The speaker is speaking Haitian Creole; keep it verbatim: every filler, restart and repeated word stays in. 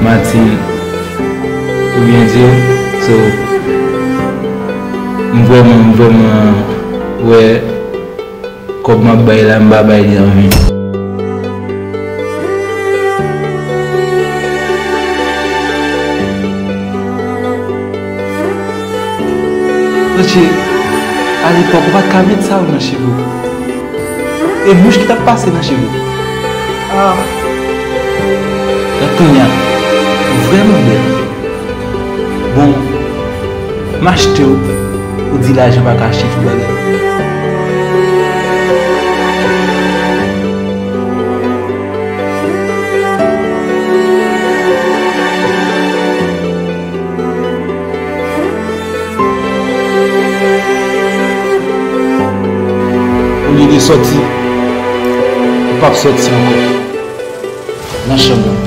Manti, ou byen di w. So, m vrèman, m vrèman wè kòb m ap bay la, m pa bay li an ven. Paske, alepòk, ou pa t ka met sa yo nan cheve w. E mouch ki t ap pase nan cheve w. Ah. Gad kounye a, ou vrèman bèl. Bon, m achte w, ou di lajan pa ka achte tout bagay. Olye de sòti, ou p ap sòti ankò nan chanm nan.